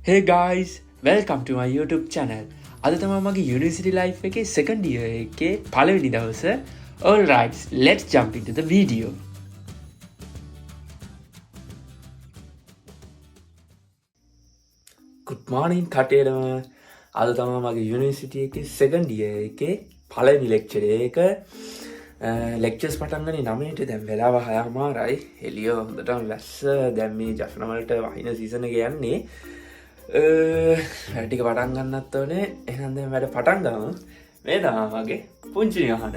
Hey guys, welcome to my YouTube channel. අද තමා මගේ යුනිවර්සිටි ලයිෆ් එකේ සෙකන්ඩ් ඉයර් එකේ පළවෙනි දවස. All right, let's jump into the video. Good morning කටේටම. අද තමා මගේ යුනිවර්සිටි එකේ සෙකන්ඩ් ඉයර් එකේ පළවෙනි ලෙක්චර් එක. ලෙක්චර්ස් පටන් ගන්නේ 9ට. දැන් වෙලාව 6:30යි. එළිය හොඳටම වැස්ස. දැන් මේ ජෆ්නා වලට වහින සීසන් එක යන්නේ. වැඩ ටික පටන් ගන්නත් ඕනේ. එහෙනම් දැන් වැඩ පටන් ගමු. මේ තමයි මගේ පුංචි නිවහන.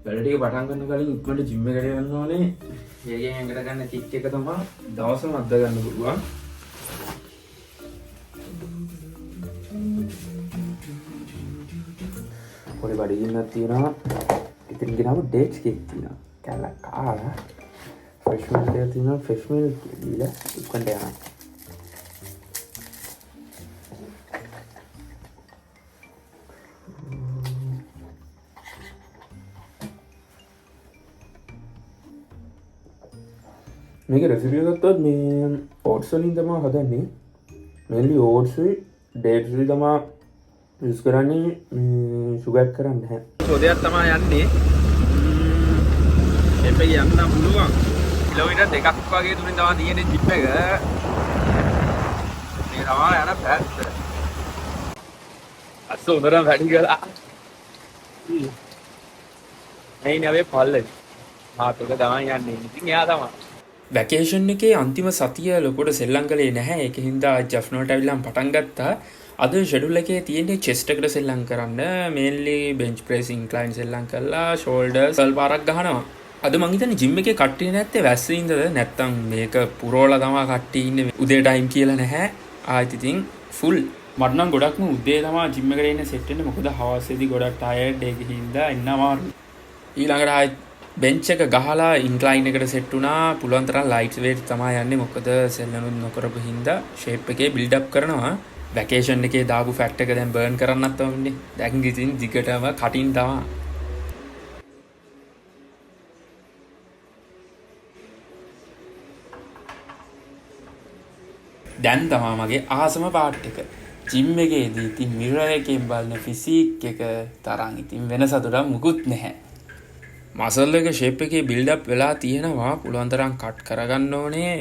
වැඩ ටික පටන් ගන්න කලින් ඉක්මනට ජිම් එකට යන්න ඕනේ. ඒකෙන් ඇඟට ගන්න කික් එක තමයි දවසම අද්ද ගන්න පුළුවන්. පොඩි බඩගින්නක් තියෙනවා. ඉතින් ගෙනාව ඩේට්ස් කේක් තියෙනවා. කැල කාලා ෆ්‍රෙෂ් මිල්ක් එකක් තියෙනවා. ෆ්‍රෙෂ් මිල්ක් දීලා ඉක්මනට යනවා. මේක රෙසිපි එක ගත්තොත් මේ ඕට්ස් වලින් තමයි හදන්නේ. මේන්ලි ඕට්ස් උයි ඩේට්ස් උයි තමයි යූස් කරන්නේ. මේ ෂුගර් කරන්නේ නැහැ. චෝදයක් තමයි යන්නේ. ෂේප් එක යන්න පුළුවන්. කිලෝමීටර් 2ක් වගේ දුරින් තමයි තියෙන්නේ ජිප් එක. මේ තමයි යන පැත්ත. අස්ස හොඳටම වැඩි කළා. මේ ඉන්නේ අපේ පල්ලේ. මාත් එක තමයි යන්නේ. ඉතින් එයා තමයි. වැකේෂන් එකේ අන්තිම සතිය ලොකුට සෙල්ලම් කළේ නැහැ. ඒක හින්දා ජෆ්නෝට ඇවිල්ලාම පටන් ගත්තා. අද ෂෙඩියුල් එකේ තියෙන්නේ චෙස්ට් එකට සෙල්ලම් කරන්න. මේන්ලි බෙන්ච් ප්‍රෙස් ඉන්ක්ලයින් සෙල්ලම් කරලා ෂෝල්ඩර්ස් සල් පාරක් ගහනවා. අද මං හිතන්නේ ජිම් එකේ කට්ටිය නැත්තේ වැස්ස හින්දාද, නැත්තම් මේක පුරවලා තමා කට්ටිය ඉන්නේ, උදේ ටයිම් කියලා නැහැ. ආයෙත් ඉතින් ෆුල්. මට නම් ගොඩක්ම උදේ තමා ජිම් එකට එන්න සෙට් වෙන්නේ. මොකද හවසේදී ගොඩක් ටයර්ඩ්, ඒක හින්දා එන්න අමාරුයි. ඊළඟට ආයෙත් බෙන්ච් එක ගහලා ඉන්ක්ලයින් එකට සෙට් වුණා. පුළුවන් තරම් ලයිට් වේට් තමයි යන්නේ, මොකද සෙල්ලනුත් නොකරපු හින්දා ෂේප් එකේ බිල්ඩ් අප් කරනවා. වැකේෂන් එකේ දාපු ෆැට් එක දැන් බර්න් කරන්නත් ඕනේ. දැන් ඉතින් දිගටම කටින් තමයි. දැන් තමා මගේ ආසම පාට් එක. ජිම් එකේදී ඉතින් මිරර් එකෙන් බලන ෆිසික් එක තරම් ඉතින් වෙන සතුටක් මුකුත් නැහැ. මසල් එක ෂේප් එකේ බිල්ඩ් අප් වෙලා තියෙනවා. පුළුවන් තරම් කට් කරගන්න ඕනේ.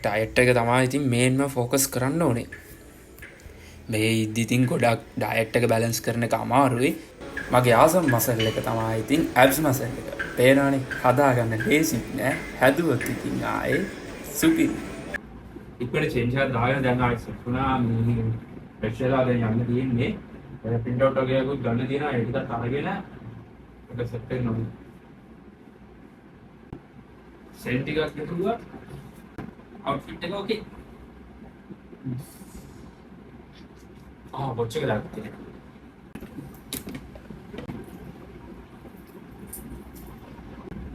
ඩයට් එක තමයි ඉතින් මේන්ම ෆෝකස් කරන්න ඕනේ. මේ ඉද්දි ඉතින් ගොඩක් ඩයට් එක බැලන්ස් කරන එක අමාරුයි. මගේ ආසම මසල් එක තමයි ඉතින් ඇබ්ස් මසල් එක. පේනවනේ, හදාගන්න ලේසිත් නෑ. හැදුවොත් ඉතින් ආයේ සුපිරි. ඉක්මනට චේන්ජ් එකක් දාගෙන දැන් ආයෙත් සෙට් වුණා. මේ ෆ්‍රෙෂ් වෙලා දැන් යන්න තියෙන්නේ. දැන් ප්‍රින්ට් අවුට් වගේ එකකුත් ගන්න තියෙනවා. ඒ ටිකත් අරගෙන ඒක සෙට් වෙන්න ඕනේ. සෙන්ට් ටිකක් ගැහුවා. අවුට්ෆිට් එක ඕකේ. ආ, වොච් එක දාගත්තේ තියෙනවා.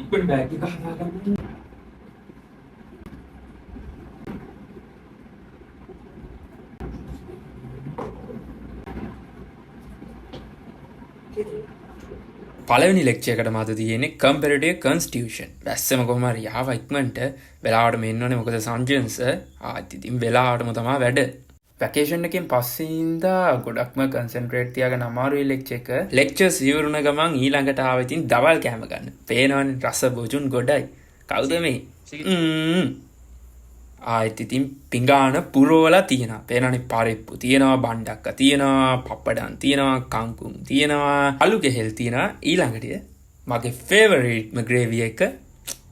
ඉක්මනට බෑග් එක හදාගන්න. පළවෙනි ලෙක්චර් එකට මත තියෙන්නේ කම්පැරටිව් කන්ස්ටිටියුෂන්. වැස්සම කොහොම හරි ආවා ඉක්මනට. වෙලාවටම එන්න ඕනේ, මොකද සංජයන් සර් ආයෙත් ඉතින් වෙලාවටම තමයි වැඩ. වැකේෂන් එකෙන් පස්සේ ඉඳා ගොඩක්ම කන්සන්ට්‍රේට් තියාගෙන අමාරුයි ලෙක්චර් එක. ලෙක්චර්ස් ඉවරුන ගමන් ඊළඟට ආව ඉතින් දවල් කෑම ගන්න. පේනවනේ රස බොජුන් ගොඩයි. කවුද මේ? ආයෙත් ඉතින් පිඟාන පුරවලා තියෙනවා. පේනවනේ පරිප්පු තියෙනවා, බණ්ඩක්ක තියෙනවා, පප්පඩම් තියෙනවා, කංකුම් තියෙනවා, අලු කෙහෙල් තියෙනවා. ඊළඟට මගේ ෆේවරිට්ම ග්‍රේවි එක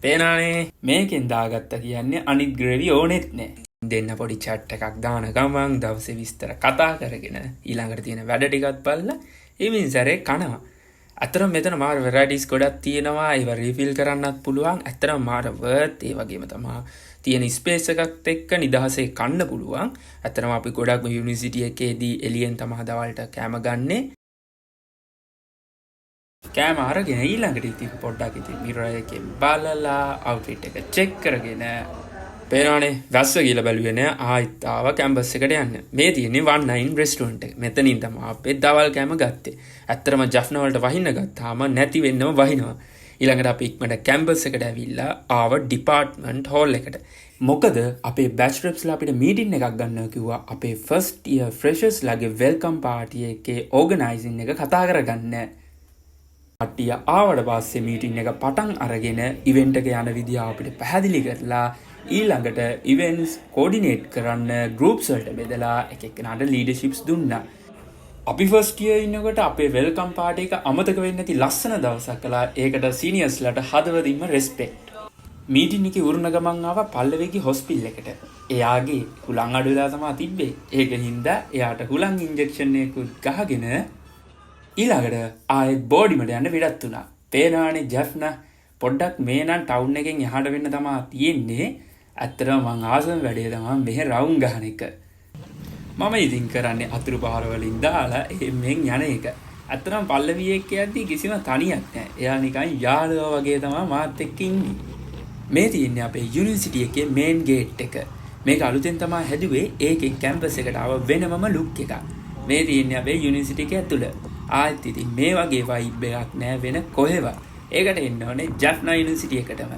පේනවනේ. මේකෙන් දාගත්තා කියන්නේ අනිත් ග්‍රේවි ඕනෙත් නෑ. දෙන්න පොඩි චැට් එකක් දාන ගමන් දවසේ විස්තර කතා කරගෙන ඊළඟට තියෙන වැඩ ටිකත් බලලා ඉමින් සැරේ කනවා. ඇත්තටම මෙතන මාර වෙරයිටිස් ගොඩක් තියෙනවා. ඒවා රීෆිල් කරන්නත් පුළුවන්. ඇත්තටම මාර වර්ත්. ඒ වගේම තමා තියෙන ස්පේස් එකත් එක්ක නිදහසේ කන්න පුළුවන්. ඇත්තටම අපි ගොඩක්ම යුනිවර්සිටි එකේදී එළියෙන් තමා දවල්ට කෑම ගන්නෙ. කෑම අරගෙන ඊළඟට ඉතින් පොඩ්ඩක් ඉතින් මිරර් එකෙන් බලලා අවුට්ෆිට් එක චෙක් කරගෙන, පේනවනේ වැස්ස කියලා බැලුවේ නෑ, ආයෙත් ආවා කැම්පස් එකට යන්න. මේ තියෙන්නේ 19 රෙස්ටුරන්ට් එක. මෙතනින් තමයි අපේ දවල් කෑම ගත්තේ. ඇත්තටම ජෆ්නා වලට වහින්න ගත්තාම නැති වෙන්නම වහිනවා. ඊළඟට අපි ඉක්මනට කැම්පස් එකට ඇවිල්ලා ආව ඩිපාර්ට්මන්ට් හෝල් එකට. මොකද අපේ බැච් රෙප්ස්ලා අපිට මීටින් එකක් ගන්න කිව්වා, අපේ ෆස්ට් ඉයර් ෆ්‍රෙෂර්ස් ලගේ welcome party එකේ ඕගනයිසින් එක කතා කරගන්න. කට්ටිය ආවට පස්සේ මීටින් එක පටන් අරගෙන ඉවෙන්ට් එක යන විදිය අපිට පැහැදිලි කරලා, ඊළඟට ඉවෙන්ට්ස් කෝඩිනේට් කරන්න ගෲප්ස් වලට බෙදලා එක එක්කෙනාට ලීඩර්ෂිප්ස් දුන්නා. අපි ෆස්ට් ඉයර් ඉන්නකොට අපේ welcome party එක අමතක වෙන්නේ නැති ලස්සන දවසක් කළා. ඒකට සීනියර්ස්ලාට හදවතින්ම රෙස්පෙක්ට්. මීටින් එකේ උරුණ ගමන් ආවා පල්ලවේගේ හොස්පිටල් එකට. එයාගේ හුලං අඩු වෙලා තමා තිබ්බේ. ඒක හින්දා එයාට හුලං ඉන්ජෙක්ෂන් එකකුත් ගහගෙන ඊළඟට ආයෙත් බෝඩිමට යන්න පිටත් වුණා. පේනවානේ ජැෆ්නා පොඩ්ඩක් මේ නම් ටවුන් එකෙන් එහාට වෙන්න තමා තියෙන්නේ. ඇත්තටම මං ආසම වැඩේ තමා මෙහෙ රවුම් ගහන එක. මම ඉතින් කරන්නේ අතුරු පාර වලින් දාලා එහෙම්ෙන් යන එක. ඇත්තටම පල්ලවි එක්ක යද්දි කිසිම තනියක් නෑ. එයා නිකන් යාළුවා වගේ තමා මාත් එක්ක ඉන්නේ. මේ තියෙන්නේ අපේ යුනිවර්සිටි එකේ මේන් ගේට් එක. මේක අලුතෙන් තමා හැදුවේ. ඒකෙන් කැම්පස් එකට ආව වෙනමම ලුක් එකක්. මේ තියෙන්නේ අපේ යුනිවර්සිටි එක ඇතුළ. ආයෙත් ඉතින් මේ වගේ වයිබ් එකක් නෑ වෙන කොහෙවත්. ඒකට එන්න ඕනේ ජැෆ්නා යුනිවර්සිටි එකටම.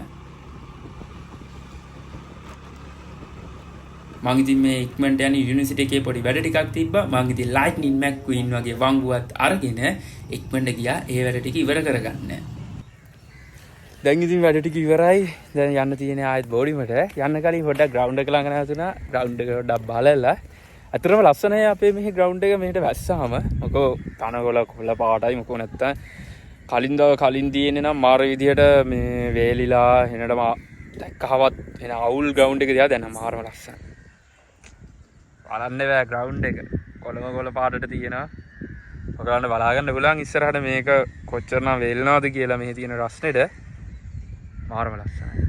මං ඉතින් මේ ඉක්මනට යන යුනිවර්සිටි එකේ පොඩි වැඩ ටිකක් තිබ්බා. මං ඉතින් ලයිට්නින් මැක්කුයින් වගේ වංගුවත් අරගෙන ඉක්මනට ගියා ඒ වැඩ ටික ඉවර කරගන්න. දැන් ඉතින් වැඩ ටික ඉවරයි. දැන් යන්න තියෙන්නේ ආයෙත් බෝඩිමට. යන්න කලින් පොඩ්ඩක් ග්‍රවුන්ඩ් එක ළඟ නැවතුණා. ග්‍රවුන්ඩ් එක පොඩ්ඩක් බලලා. ඇත්තටම ලස්සනයි අපේ මෙහි ග්‍රවුන්ඩ් එක මෙහෙට වැස්සාම. මොකෝ තනකොළ කොළ පාටයි, මොකෝ නැත්තම් කලින් දව කලින් තියෙන්නේ නම් මාර විදියට මේ වේලිලා එනටම දැක්කහවත් එන අවුල් ග්‍රවුන්ඩ් එක දිහා දැන් මාරම ලස්සනයි. බලන්න බෑ ග්‍රවුන්ඩ් එක. කොළම කොළ පාටට තියෙනවා. ඔයාලන්ට බලාගන්න පුළුවන් ඉස්සරහට මේක කොච්චරනම් වේලනවද කියලා මෙහි තියෙන රස්නෙට. මාරම ලස්සනයි.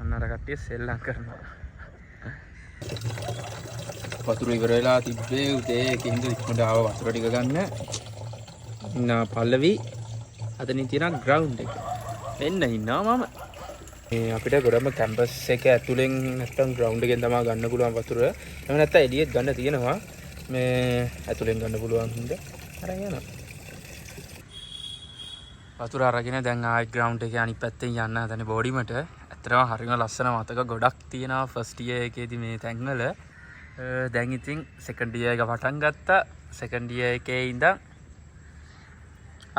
අන්න අර කට්ටිය සෙල්ලම් කරනවා. වතුර ඉවර වෙලා තිබ්බේ උදේ, ඒකින්ද ඉක්මනට ආව වතුර ටික ගන්න. ඉන්න පල්ලවි අතනින් තියෙන ග්‍රවුන්ඩ් එක. එන්න ඉන්නවා මම. මේ අපිට ගොඩම කැම්පස් එක ඇතුලෙන් නැත්තම් ග්‍රවුන්ඩ් එකෙන් තමයි ගන්න පුළුවන් වතුර. එහෙම නැත්තම් එළියෙත් ගන්න තියෙනවා. මේ ඇතුලෙන් ගන්න පුළුවන් හින්දා අරන් යනවා. වතුර අරගෙන දැන් ආයෙත් ග්‍රවුන්ඩ් එකේ අනිත් පැත්තෙන් යන්න හදනේ බෝඩිමට. ඇත්තටම හරිම ලස්සන මතක ගොඩක් තියෙනවා ෆස්ට් ඉයර් එකේදී මේ තැන්වල. දැන් ඉතින් සෙකන්ඩ් ඉයර් එක පටන් ගත්තා. සෙකන්ඩ් ඉයර් එකේ ඉඳන්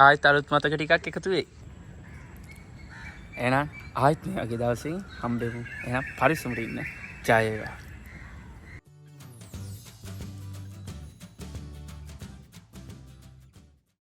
ආයෙත් අලුත් මතක ටිකක් එකතු වෙයි. එහෙනම් ආයෙත් මේ වගේ දවසින් හම්බෙමු. එහෙනම් පරිස්සමට ඉන්න. ජය වේවා.